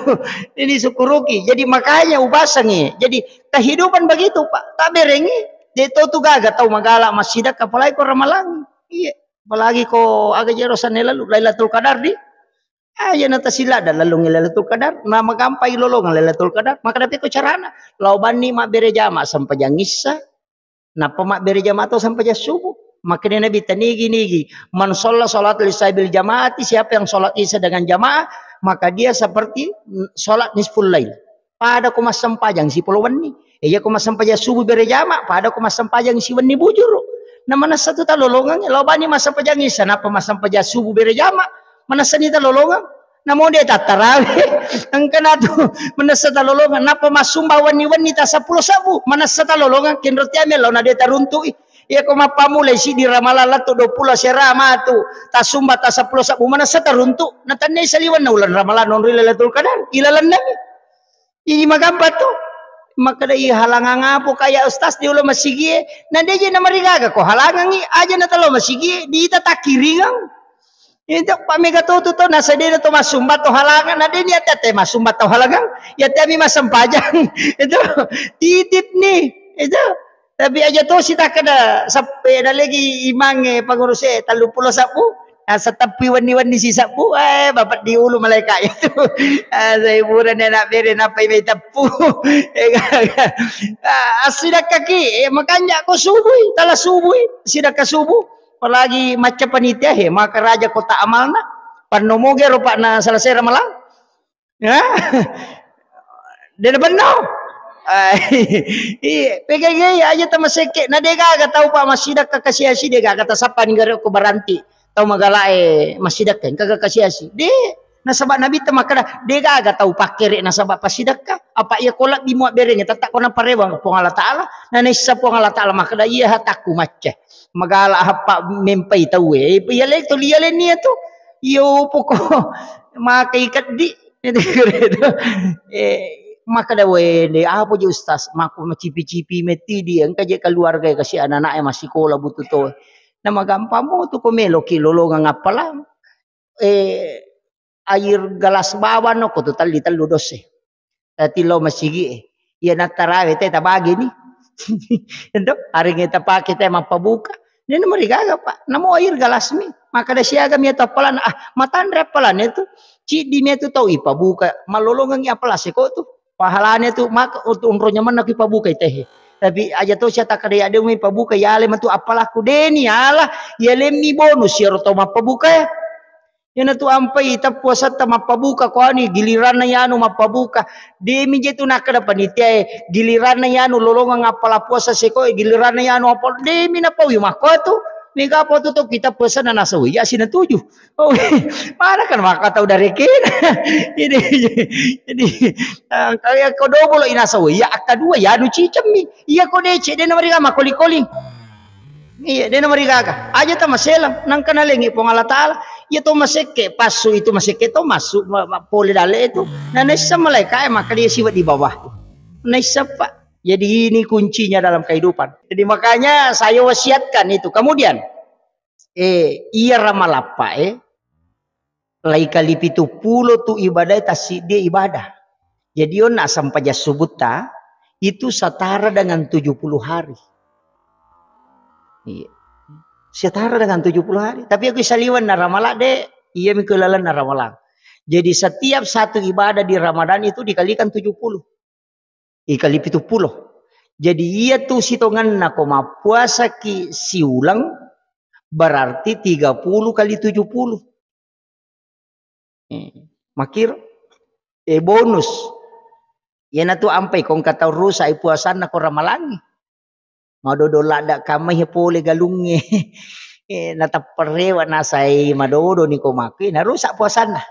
ini syukuruki. Jadi makanya ubasangi. Jadi kehidupan begitu, Pak. Taberengi. Jadi tau tu gaga tau magala massidakka, apalagi ko ramalangi. Iya. Apalagi ko aga jero sanne lalu, Lailatul Qadar di. Ah, iya na tasilada lalung Lailatul Qadar, na magampai lolongeng Lailatul Qadar, maka dapi ko carana. Lao banni mabbere jama sempajang issa, nappa mabbere jama to sempajang subuh. Makanya Nabi tanigi-nigi, "Man shalla shalat isya bil jamaati," siapa yang sholat isya dengan jamaah, maka dia seperti sholat nisful lail. Pada ko massempajang sipolo wenni. E, iya ko massempajang subuh bere jama, pada ko massempajang siwenni bujuru. Na manessa tu talolongeng, lao bani massempajang isya, nappa massempajang subuh bere jama. Manessani talolongeng. Namo de tattarawe. Engka na tu manessa talolongeng. Nappa massumba wenni-wenni ta seppulo sebbu. Manessa talolongeng, kenro tiame lao na de taruntu'i. Iya ko mappammulai siddi Ramalang lettu duappulo sera matu, tassumba tassappulo sabbu manessa taruntu, natennai saliwenna uleng Ramalang nonroi Lailatul Qadar, ilalennami. Ini magampang tu. Makkeda, "Ih, halangang apo kaya ustaz di ulo masigie?" Na deje namarigaga ko halangangi, aja natalo masigie, diita takkiringang. Itu pa mega to tu to, nasadena to massumba to halangang, na deni ate-ate massumba to halangang, ya temi massempajang. Itu titip ni. Itu. Tapi aja to sitakkeda seppe na legi imangnge panguruse telluppulo sabbu. Nasateppi wenni-wenni sisebbu, eh, bapak di ulu malaika itu. Ah, sai burane anak bere napai mai teppu. Eh, gaga. Ah, assidakkaki, eh, makanja ko subui, tala subui, sidakka subuh. Apalagi macca panitia, he, maka raja kota amalna. Panno moge ropa'na selesai Ramalang. Ya. Dena benno. Iya, P K G aja tamasekke. Na degaga tau pa massidakka kasiasi, degaga tasappa ninggare ko baranti. Tau magalae massidakka, engkaga kasiasi. De, nasaba Nabitta makkeda, degaga tau pakkere nasaba passidakka. Apa iya ko labbi mua berenge, tetta ko naparewang Puang Allah Taala. Na naissa Puang Allah Taala makkeda, iya hatakku macca. Magala happa mempai tauwe. Iya le to, iya lenni tu. Iyo poko maka ikeddi. Eh, makkeda, "Wende, apa je Ustaz? Makku macipi-cipi metti di, engka je keluarga kasi anak-anak e massikola butuh to." Na magampang mo tu ko meloki lolongang appalang. Eh, air gelas bawang no ko tu telli tellu dosse. Tati lo masigi e. Iya nattarawe te tabagi ni. Ento, aringnge tapake te mappabuka. Dena marigaga, Pak. Namo air gelas mi. Makkeda siaga mi atau appalang, ah, matanre appalang itu. Ciddi mi itu tau ipabuka. Malolongengi appalang seko tu. Pahalane tu maka untuk unro nyamanna ku ipabuka itehe. Tapi aja to sia takkeda ya de mi pabuka, ya le matu appalakku deni ala, ya lemmi bonus ya ro to mappabuka ya. Iyana tu ampai tappuasatta mappabuka ko ani, giliranna yanu mappabuka. Demi je tu nakkeda panitia e, giliranna yanu lolongeng appala puasa seko e, giliranna yanu apa, demi napaui makko tu. Mega apa tu to kita puasa na nasa wei, ya sina tuju. Oh, mana kan maka tau dari kena. Ini, ini, eh, kaya ko dobolo inasa wei, ya akka dua, ya nu cicemmi. Iya ko dece, de na mariga makoli-koli. Iya, de na marigaga. Aja ta maselang, nangka nalengi Puang Allah Taala. Iya to masekke, passu itu masekke to massu, ma-, ma-, pole dalle itu. Na naisseng malaika e, maka dia siwa di bawah. Naisseng, Pak. Jadi ini kuncinya dalam kehidupan. Jadi makanya saya wasiatkan itu. Kemudian, eh, iya ramalappa, eh, Lai kali pitu pulo tu ibadah, tassiddi ibadah. Jadi, onna sempajang subutta itu setara dengan tujuh puluh hari. Iya. Setara dengan tujuh puluh hari. Tapi aku saliweng na Ramalang, de, iya mi ku lalenna Ramalang. Jadi, setiap satu ibadah di Ramadan itu dikalikan tujuh puluh. Ikali pitu pulo. Jadi, iya tu sitongenna ko mappuasaki siuleng, berarti tiga puluh kali tujuh puluh. Eh, makiro. Eh, bonus. Iyanatu ampai ko engka tau rusak i puasanna ko ramalangi. Madodo ladda kamai pole galungnge. Eh, natapperewa nasai madodo ni ko makku, narusak puasanna.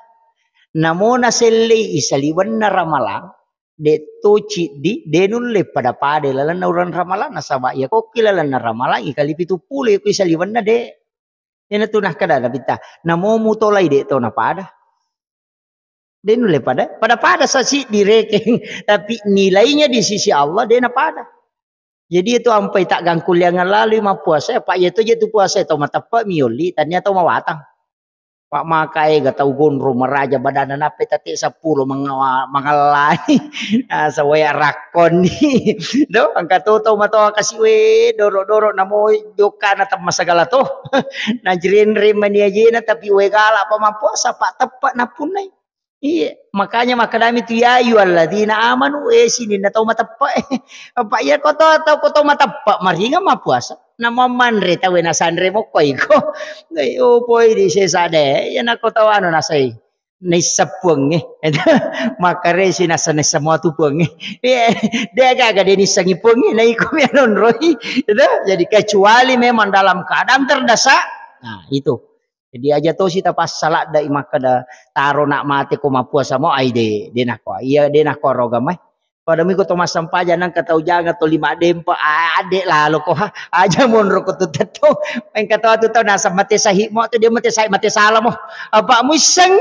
Namo nasellei isaliwenna ramalang, de to ciddi, de nulle pada-pada lalenna uleng ramalang, nasaba iya kokki lalenna ramalang, ikali pitu pulo iko isaliwenna de. Iyanatu nakkeda Nabitta, namo mutolai de to napada. De nulle pada, pada-pada sa siddi rekeng, tapi nilainya di sisi Allah de napada. Jadi itu ampai taggangkulliangan lalui mappuasa, apa iya to je tu puasa to mateppe mi yolli, tania to mawatang. Pak maka ega tau gondrong maraja badanna nappe tate seppulo mengawa-, mangallani. Ah, sawaya rakkonni. Do, engka to tau matoa kasi we, doro-doro namo jokkana temma sagala to. Najrenreng mani ajena, tapi we gala pa mappuasa, Pak, teppe napunnai. Iya, makanya makkedami tu, "Ya ayyuhalladzina amanu," eh, sininna tau mateppe. Apa iya ko to, tau ko to mateppe, maringa mappuasa. Namo manre tau nasanre mokko iko. Dai, oh, poi di sesa de, iya nako tau anu nasai. Naisseng puangnge. Makaresi nasa naisseng mua tu puangnge. Iya, de gaga de nissengi puangnge, na iko mi anonroi. Itu, jadi kecuali memang dalam keadaan terdesak. Nah, itu. Jadi aja tosi tapassa ladde'i makkeda taro nak mate ko mappuasa mo, ai de, de nakko. Iya, de nakko ro gamai. Pada miko to massempajang nangka tau janga to lima dempa, ah, adde lalo ko ha. Aja monro ko tu tetto. Engka to atu tau naseng mate sahih mo tu dia mate sahih, mate salah mo. Apa muisseng?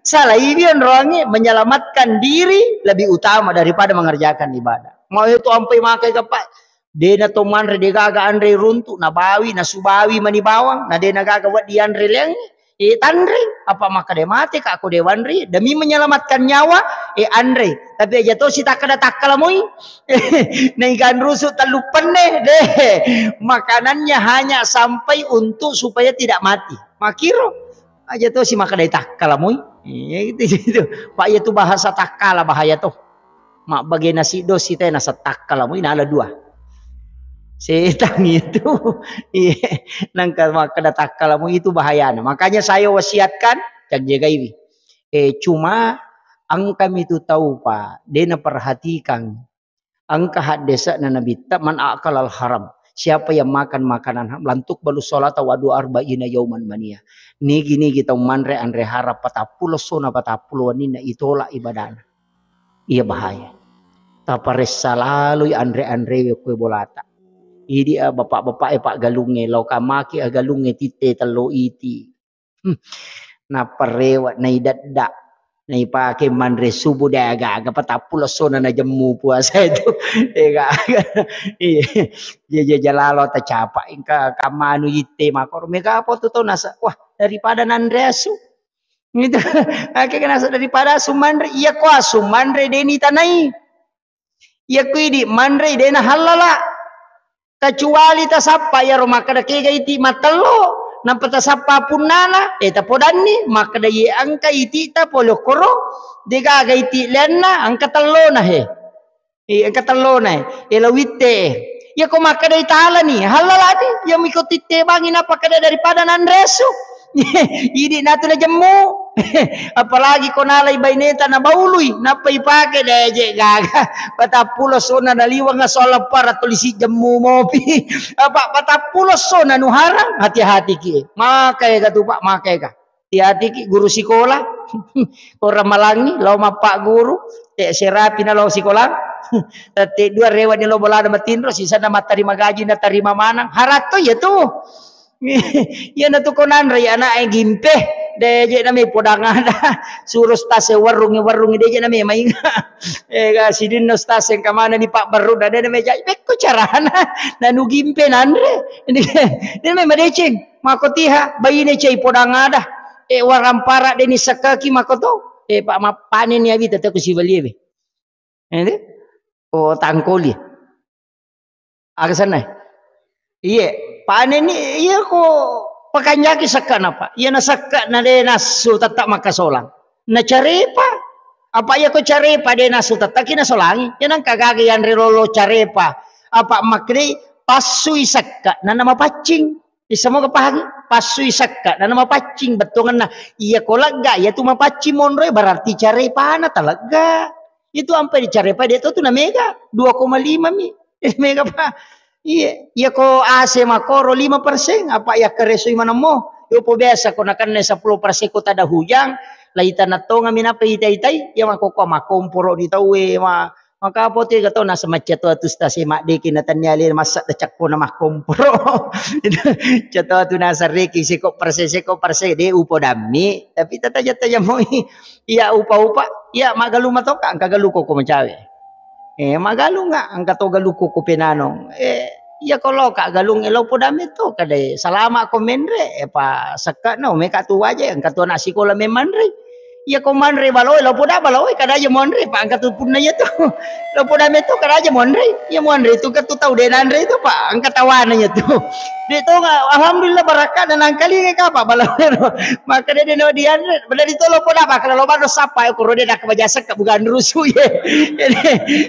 Salah iwi onroangi menyelamatkan diri lebih utama daripada mengerjakan ibadah. Mau itu ampai makai ke, Pak? Dena to manre, de gaga anre runtu, nabawi, nasubawi mani bawang, na dena gaga weddi anre leang, e tanre, apa makkeda mate ka ko de wanre, demi menyelamatkan nyawa, e anre. Tapi aja to si takkada takkala moi. Naigan rusu tellu penne, deh. Makanannya hanya sampai untuk supaya tidak mati. Makiro. Aja to si makkeda takkala moi. Iya, gitu, gitu. Pak, iya tu bahasa takkala bahaya to. Mabbagena siddo sitena setakkala moi nala dua. Setang itu. Iya, nangka makkeda takkala moi itu bahayana. Makanya saya wasiatkan, cak jagaiwi. Eh, cuma engka mi tu tau, Pak, dena perhatikan. Engka haddese'na Nabitta, "Man akalal haram," siapa yang makan makanan haram, "lan tuqbalu sholata wa dua arba'ina yauman mania." Nigi-nigi tau manre anre haram patappulo essona patappulo wenninna, itolak ibadana. Iya bahaya. Taparessa laloi anre-anrewe kue bolata. Idi, ah, bapak-bapak, eh, pak galungnge, lao kamaki, ah, galungnge titte tello iti. Hmm. Nappa rewe', naidedda', naipake manre subuh, de' aga-aga, patappulo essona najemmu puasa itu. Ega-aga. Iya. Jaja jalalo tacapa. Engka kamanu itte makoro. Mega apa tu tau nasa, wah, daripada nanre asu. Gitu. Akhirnya nasa daripada asu manre. Iya ko asu manre deni tanai. Iya ko idi manre dena hallala. Kecuali tasappa iyaro makkeda kega iti mattello, nampa tasappa punnana, eh, tapodanni, makkeda iye engka iti'ta pole okkoro, degaga iti lianna, engka tellona he. Eh, engka tellona he. Eh, lawitte. Iya ko makkeda italani, hallalani, iya miko titte bangi nappa keda daripada nanre asu. Idi natu najemmu. Apalagi ko nalai baineta nabaului, nappa ipake, deje gaga. Patappulo essona naliweng asu aleppara tulisi jemmu mopi. Apa patappulo essona nuharang, hati-hati ki. Maka ega tu, Pak, maka ega. Hati-hati ki guru sikola. Orang malangi, lao mappagguru, te serapi na lao sikola. Tette dua rewa ni lo bolana matinro, sisana mattarima gaji, natarima manang. Haratto iya tu. Iyana tu ko nanre ana'e gimpe, deje name podang ada. Suro stase warungi, warungi deje name mainga. Eh, ga sidinno stase engka manani pabbaru, na de name jai, pekko carana. Nanu gimpe nanre. De name madeceng, mako tiha, baine cai podang ada. Eh, warampara deni sakaki mako to. Eh, pak mappaneni abi tete ku sibalie be. Eh, de? Oh, tangkoli. Aga senna? Iye, panenni, iya ko pakanjaki sekka napa? Iya na sekka na de nassu tetta makkasolang. Na carepa. Apa iya ko carepa de nassu tetta ki nasolangi? Iya nangka gaga yanre lolo carepa. Apa makkeda passui sekka na namapaccing. Issa moga pahangi? Passui sekka na namapaccing bettuangenna. Iya ko legga, iya tu mapaccing monroe berarti carepana talegga. Itu ampe dicarepa de to tu na mega, dua koma lima mi. Mega, Pak. Iya, iya ko A C makoro lima persen, apa iya keresoi manemmo. Yo po biasa ko nakenna sepuluh persen ko tada hujang, lai tanah tonga mi napa itai-tai, iya mako ko makomporo di tauwe, ma-, maka apa tu ega to na semacca to atu stase maddeki na tannia le massa da cakko na makomporo. Cato atu na sarreki seko persen, seko persen, de upo dammi, tapi tata jatta jamoi. Iya upa-upa, iya magalu matoka, engka galu koko macawe. Eh, magalunga, engka to galu koko penanong. Eh, iya ko loka galung, eh, lopo dame to, kadai salama ko menre, eh, pa sekka no, meka tu waje, engka tu anak sikola memanre. Iya ko manre balo, lopo da balo, kada aja monre, pa engka tu punna iya tu. Lopo dame to, kada aja monre. Iya monre tu, engka tu tau de nanre tu, pa engka tawana iya tu. De to, alhamdulillah, barakka na nangkalinga kapa balo. Maka de, de no dianre, bala di tolo poda, maka lo mano sapa, eh, koro de nak baja sekka bukan rusu ye.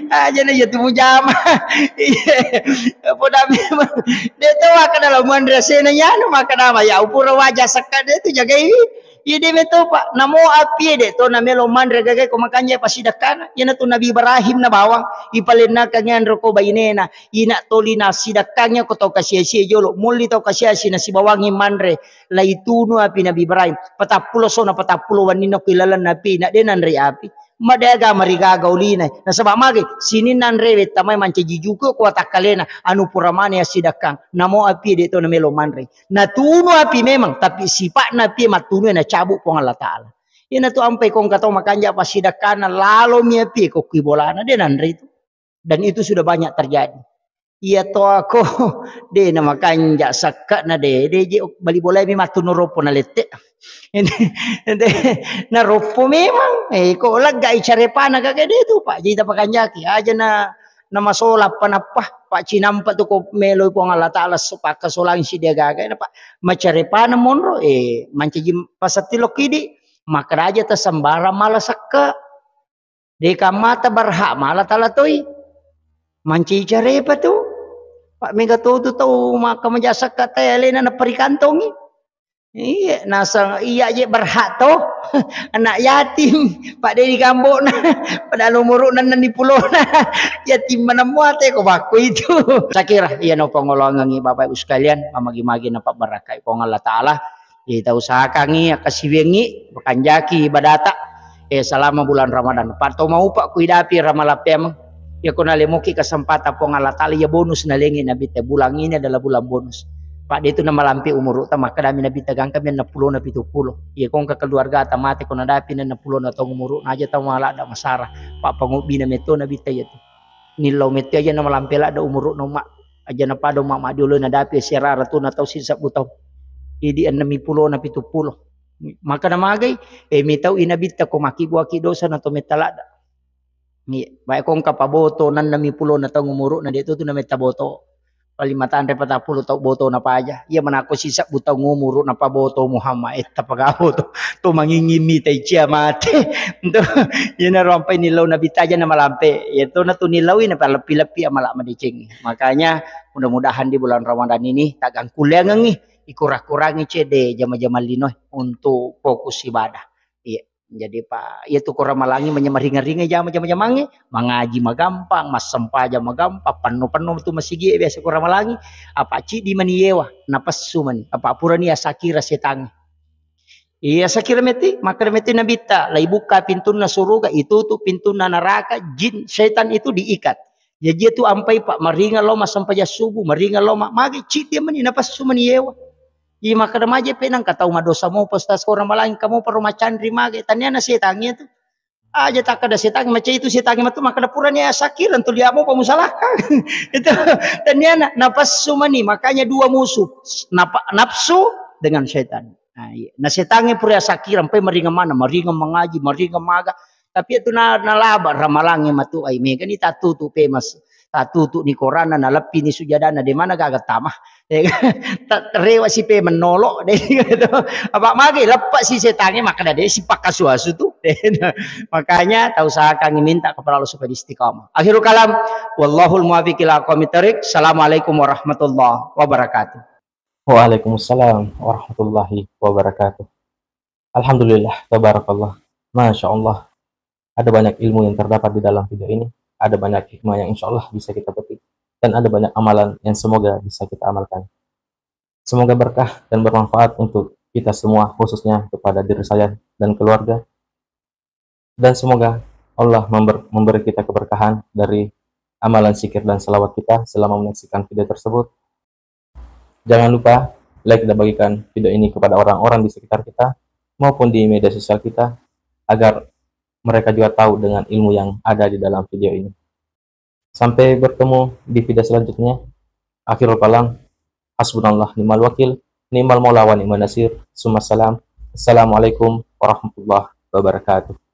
Aja na iya tu mujama. Iya. Poda memang. De to maka dalam muanre sena yanu, maka nama ya upura waja sekka de tu jagai. Iya de meto, Pak. Namo apie de to namelo manre gagai ko makanja pasidakkana. Iyana tu Nabi Ibrahim na bawang, ipalennakang anro ko bainena. Ina toli na sidakkangnge ko tau kasia-sia jolo, molli tau kasia-sia nasibawangngi manre, laitunu api Nabi Ibrahim. Patappulo sona patappulo wenninna ko ilalenna api, na de nanre api. Madega marigaga ulina. Nasaba magi sininna anrewe tamai mancaji juku ko watakkalena anu pura mane assidakkang. Namo api de to namelo manre. Natunu api memang, tapi sipa'na api mattunu nacabu Puang Allah Ta'ala. Ina tu ampai kongka tau makanja pasidakkana lalo mi api ko kui bolana de nanre itu. Dan itu sudah banyak terjadi. Iya to ako de na makanja sakka na de de je bali bolai mi mattunu roppo na lette. Ente, ente, na roppo memang. Eh, ko lega i carepana gaga de tu, Pak. Jadi tapakanjaki aja na, na masola apa nappa, Pak, cinampa tu ko melo Puang Allah Ta'ala so pakkasolang si dia gaga na, Pak. Macarepana monro, eh, mancaji pasatti lokidi, makaraja ta sembarang mala sakka. De kammata berhak mala tala toi. Mancaji carepa tu. Pak, mega to tu tau maka maja sakka tai alena na perikantongi. Iya, nasang iya je berhak to. Anak yatim, Pak, de digambokna. Padahal umuruna enneng pulona. Yatim mana muate ko bakku itu. Sakira iya no pangolongangi Bapak Ibu sekalian, mamagi-magi na pabarakai Puang Allah Ta'ala. Ita usahakangi, akkasiwiangi, makanjaki ibadata. Eh, selama bulan Ramadan. Pak, to maupa ku idapi ramalapeameng. Iya ko nalemoki kesempatan Puang Allah Ta'ala, iya bonus nalengi Nabi te, bulan ini adalah bulan bonus. Pak, de tu namalampe umuru ta, makkedami Nabi ta gangkami enneng pulo na pitu pulo. Iya ko engka keluarga ta mate ko nadapi enneng pulo na taung umuru, naja tau mala da masara. Pak, pangobbina metto Nabi ta iya tu. Nillau metto aja namalampe ladda umuru na umma. Aja napada umma madiolo nadapi sera ratu na tau sisebbu tau. Idi enneng pulo na pitu pulo. Maka namagai, eh, mitau i Nabi ta ko makibuaki dosa na to metta ladda. Iya, bae ko engka paboto, nennemi pulona taung umuruna, de tu, tu nametta boto. Paling matanre patappulo tau botona paja. Iya, manako sisebbu taung umuruna paboto Muhammad, eh, tapagaboto. Tu mangingimmi tai cia mate. Tu, iya, narampai nillau Nabi taja na malampe. Iya, tu na tu nillaui na paleppi-leppi amala madeceng. Makanya, mudah-mudahan di bulan Ramadan ini, tagang kuliangengi, ikura-kurangi cede jama-jama linoe untuk fokus ibadah. Iya. Jadi, Pak, iya tu ko Ramalangi manya-, maringa-ringa jama-, jama-jamangnge, mangaji magampang, massempajang magampang, penno-penno tu masigi biasa ko Ramalangi, apa ciddi mani yewa, napessu mani, apa purani asakira setangnge. Iya, sakira meti, makkeda meti Nabitta, laibukka pintunna suruga, itutu pintunna neraka, jin, setan itu diikat. Jaji tu ampai, Pak, maringa lo massempajang subuh, maringa lo ma-, magi ciddi mani, napessu mani yewa. Iya, makkeda maje pe nangka tau madosa mopa, Ustaz, ko Ramalangi kamu paro macanri mage. Taniana setangnge tu. Aja takkeda setangnge, macai tu setangnge matu makkeda purani asakira tu liamu pa musalakka. Itu taniana napassu mani, makanya dua musuh. Napa-, nafsu dengan setan. Nah, iya. Nah, setangnge pura asakira, mpai maringa mana, maringa mangaji, maringa maga. Tapi itu na-, nalaba Ramalangi matu, ai, mega ni tatutu pe mas-, tatutu ni korana, naleppi ni sujadana, de mana gaga tama. Eh, ta-, rewa si pe menolo, de gitu. Apa magi lepas si setangnge, maka de si pakkasu-asu tu. Makanya, tau usahakan minta kepada Allah supaya istiqamah. Akhirul kalam, wallahul muwaffiq ila aqwamit thariq. Assalamualaikum warahmatullahi wabarakatuh. Waalaikumsalam warahmatullahi wabarakatuh. Alhamdulillah, tabarakallah. Masya Allah. Ada banyak ilmu yang terdapat di dalam video ini. Ada banyak hikmah yang insya Allah bisa kita petik. Dan ada banyak amalan yang semoga bisa kita amalkan. Semoga berkah dan bermanfaat untuk kita semua, khususnya kepada diri saya dan keluarga. Dan semoga Allah member-, memberi kita keberkahan dari amalan zikir dan salawat kita selama menyaksikan video tersebut. Jangan lupa like dan bagikan video ini kepada orang-orang di sekitar kita maupun di media sosial kita, agar mereka juga tahu dengan ilmu yang ada di dalam video ini. Sampai bertemu di video selanjutnya. Akhirul kalam, hasbunallah ni'mal wakil, ni'mal maula wa ni'man nasir. Summa salam. Assalamualaikum warahmatullahi wabarakatuh.